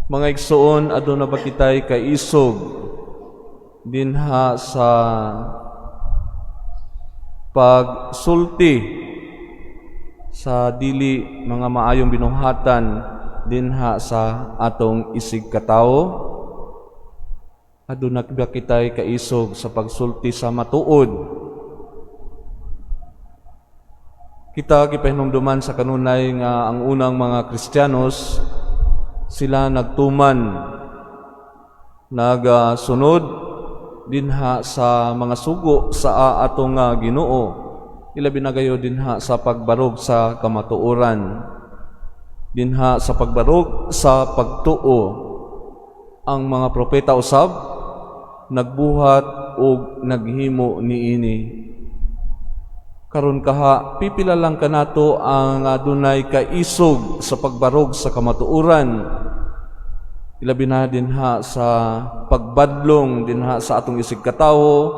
Mga igsoon, aduna ba kitay kaisog dinha sa pagsulti sa dili mga maayong binuhatan dinha sa atong isig katawo? Aduna ba kitay kaisog sa pagsulti sa matuod? Kita gipahinumduman sa kanunay nga ang unang mga Kristiyanos, sila nagtuman, nagasunod dinha sa mga sugo sa atong Ginoo, ilabi na gayud dinha sa pagbarog sa kamatuoran, dinha sa pagbarog sa pagtuo. Ang mga propeta usab nagbuhat og naghimo niini. Karon kaha, pipila lang kanato ang adunay kaisog sa pagbarog sa kamatuoran, ilabi na dinha sa pagbadlong dinha sa atong isig katawo,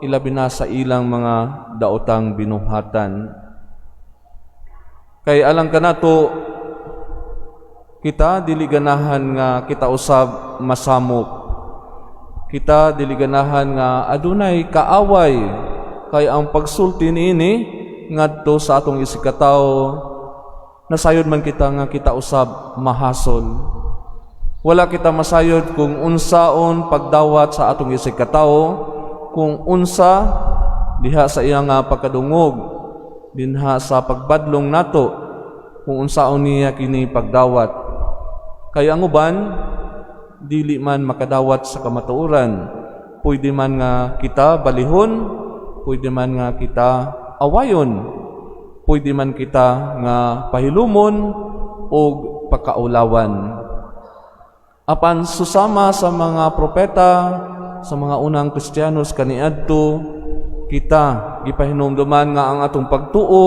ilabi na sa ilang mga daotang binuhatan? Kay alang kanato, kita dili ganahan nga kita usab masamok. Kita dili ganahan nga adunay kaaway, kay ang pagsulti niini ngadto sa atong isig katawo, nasayod man kita nga kita usab mahasol. Wala kita masayod kung unsaon pagdawat sa atong isig katawo, kung unsa diha sa iyang nga pagkadungog dinha sa pagbadlong nato, kung unsaon niya kini pagdawat. Kay ang uban dili man makadawat sa kamatuoran. Pwede man nga kita balihon, pwede man nga kita awayon, pwede man kita nga pahilumon o pakaulawan. Apan susama sa mga propeta, sa mga unang Kristiyanos kaniadto, kita gipahinumduman nga ang atong pagtuo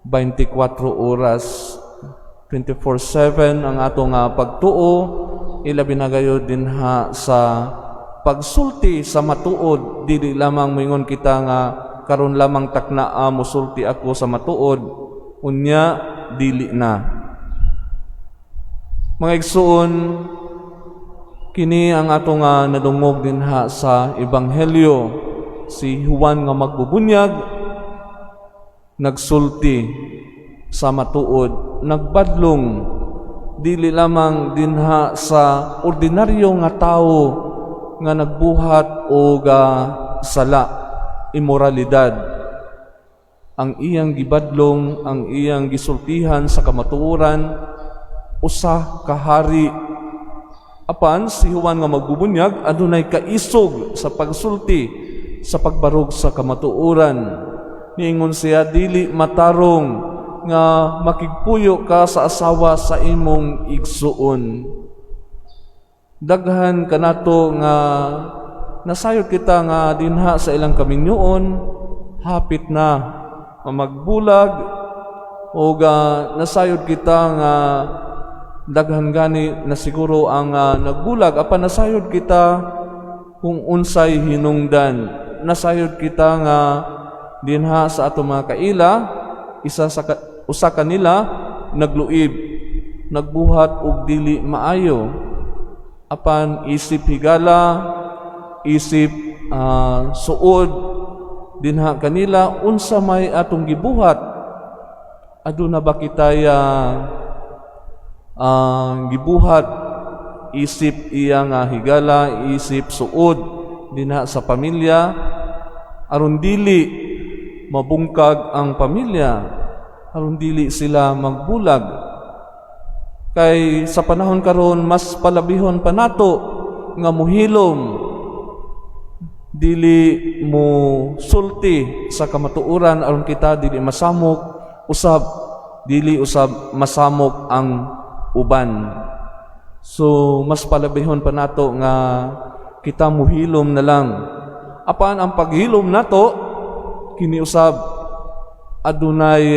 24 oras, 24/7 ang atong pagtuo, ilabi na gayud dinha sa pagsulti sa matuod. Dili lamang moingon kita nga karon lamang takna musulti ako sa matuod, unya dili na. Mga igsuon, kini ang atong nadungog dinha sa Ebanghelyo. Si Juan nga magbubunyag nagsulti sa matuod, nagbadlong dili lamang dinha sa ordinaryo nga tawo nga nagbuhat og sala, imoralidad. Ang iyang gibadlong, ang iyang gisultihan sa kamatuoran, usa ka hari. Apan si Juan nga magbubunyag adunay kaisog sa pagsulti, sa pagbarog sa kamatuoran. Niingon siya, "Dili matarong nga makigpuyo ka sa asawa sa imong igsuon." Daghan kanato nga nasayod kita nga dinha sa ilang kaminyoon hapit na magbulag o nasayod kita nga daghan gani na siguro ang nagbulag. Apan nasayod kita kung unsay hinungdan. Nasayod kita nga dinha sa atong mga kaila, isa sa usa kanila nagluib, nagbuhat og dili maayo. Apan isip higala, isip suod dinha kanila, unsa may atong gibuhat? Aduna ba kitay gibuhat isip iya nga higala, isip suod dinha sa pamilya, aron dili mabungkag ang pamilya, aron dili sila magbulag? Kay sa panahon karon, mas palabihon pa nato nga muhilom, dili mo sulti sa kamatuoran, aron kita dili masamok usab, dili usab masamok ang uban. So mas palabihon pa nato nga kita muhilom na lang. Apan ang paghilom nato kini usab adunay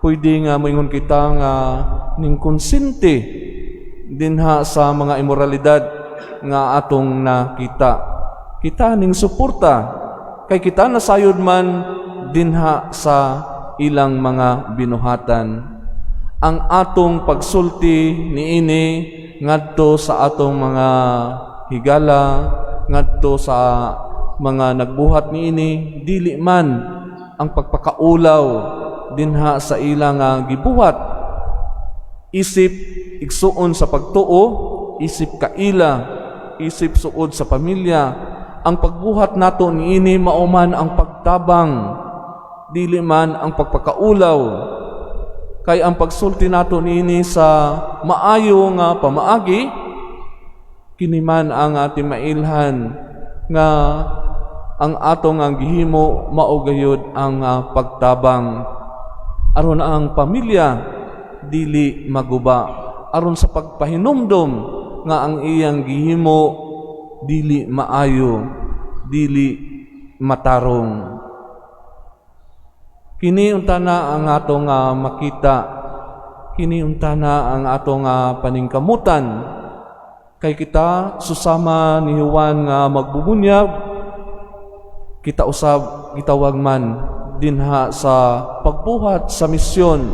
pwede nga moingon kita nga ning konsente dinha sa mga imoralidad nga atong nakita. Kita ning suporta kay kita nasayod man dinha sa ilang mga binuhatan. Ang atong pagsulti niini ngadto sa atong mga higala, ngadto sa mga nagbuhat niini, dili man ang pagpakaulaw dinha sa ilang gibuhat isip igsuon sa pagtuo, isip kaila, isip suod sa pamilya. Ang pagbuhat nato niini mao man ang pagtabang, dili man ang pagpakaulaw, kay ang pagsulti nato niini sa maayo nga pamaagi, kini man ang ating mailhan nga ang atong ang gihimo mao gayud ang pagtabang aron ang pamilya dili maguba, aron sa pagpahinumdom nga ang iyang gihimo dili maayo, dili matarong. Kini unta na ang atong makita, kini unta na ang atong paningkamutan, kay kita, susama ni Juan nga magbubunyag, kita usab gitawag man dinha sa pagbuhat sa misyon,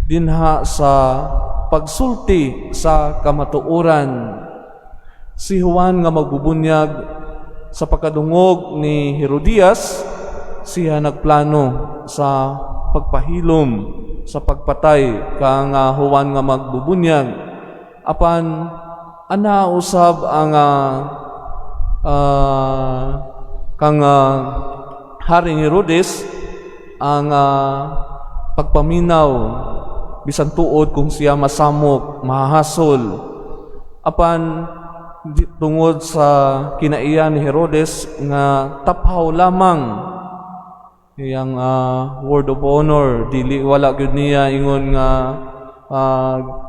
dinha sa pagsulti sa kamatuoran. Si Juan nga magbubunyag, sa pagkadungog ni Herodias, siya nagplano sa pagpahilom, sa pagpatay kang Juan nga magbubunyag. Apan ana usab ang kang Haring Herodes ang pagpaminaw, bisan tuod kung siya masamok, mahahasol. Apan tungod sa kinaiya ni Herodes nga taphaw lamang iyang word of honor, dili, wala gyud niya ingon nga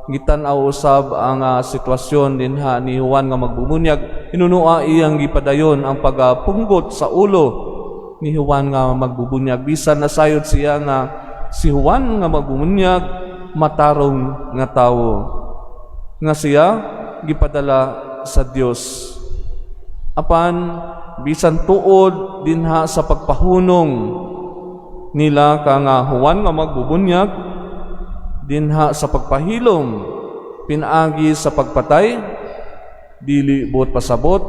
gitan-aw usab ang sitwasyon dinha ni Juan nga magbubunyag. Hinunua iyang gipadayon ang pagpunggot sa ulo ni Juan nga magbubunyag, bisan nasayod siya nga si Juan nga magbubunyag matarong nga tawo, nga siya gipadala sa Dios. Apan bisan tuod dinha sa pagpahunong nila kang Juan nga magbubunyag, dinha sa pagpahilom pinaagi sa pagpatay, dili buot pasabot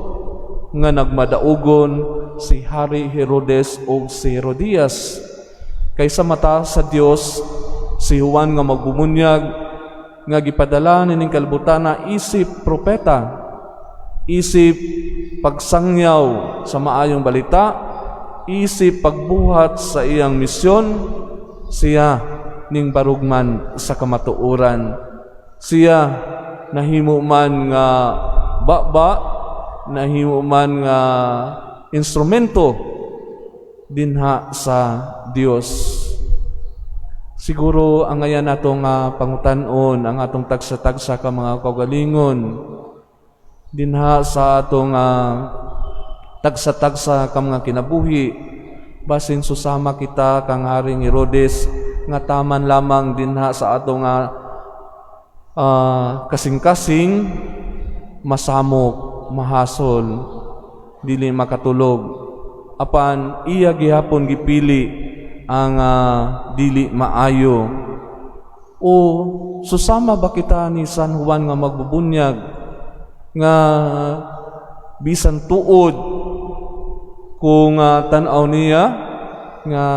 nga nagmadaugon si Hari Herodes o si Herodias, kay sa mata sa Dios, si Juan nga magbubunyag nga gipadala nining kalibutana isip propeta, isip pagsangyaw sa maayong balita, isip pagbuhat sa iyang misyon, siya ning barugman sa kamatuoran. Siya nahimo man nga baba, nahimo man nga instrumento dinha sa Dios. Siguro ang ngayan nato nga pangutan-on ang atong tagsa-tagsa ka mga kaugalingon dinha sa atong tagsa-tagsa ka mga kinabuhi, basin susama kita kang Haring Herodes nga taman lamang dinha sa atong kasing-kasing, masamok, mahasol, dili makatulog. Apan iya gihapon gipili ang dili maayo. O susama ba kita ni San Juan nga magbubunyag nga bisan tuod kung tan-aw niya nga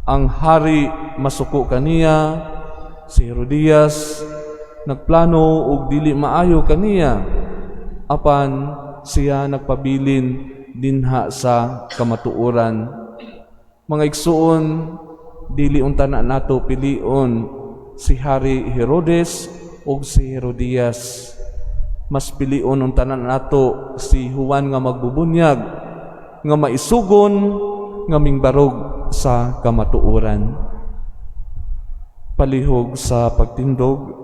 ang hari masuko kaniya, si Herodias nagplano og dili maayo kaniya, apan siya nagpabilin dinha sa kamatuoran? Mga igsuon, dili unta na nato pilion si Hari Herodes ug si Herodias. Mas pilion unta na nato si Juan nga magbubunyag nga maisugon nga mingbarog sa kamatuoran. Palihog sa pagtindog.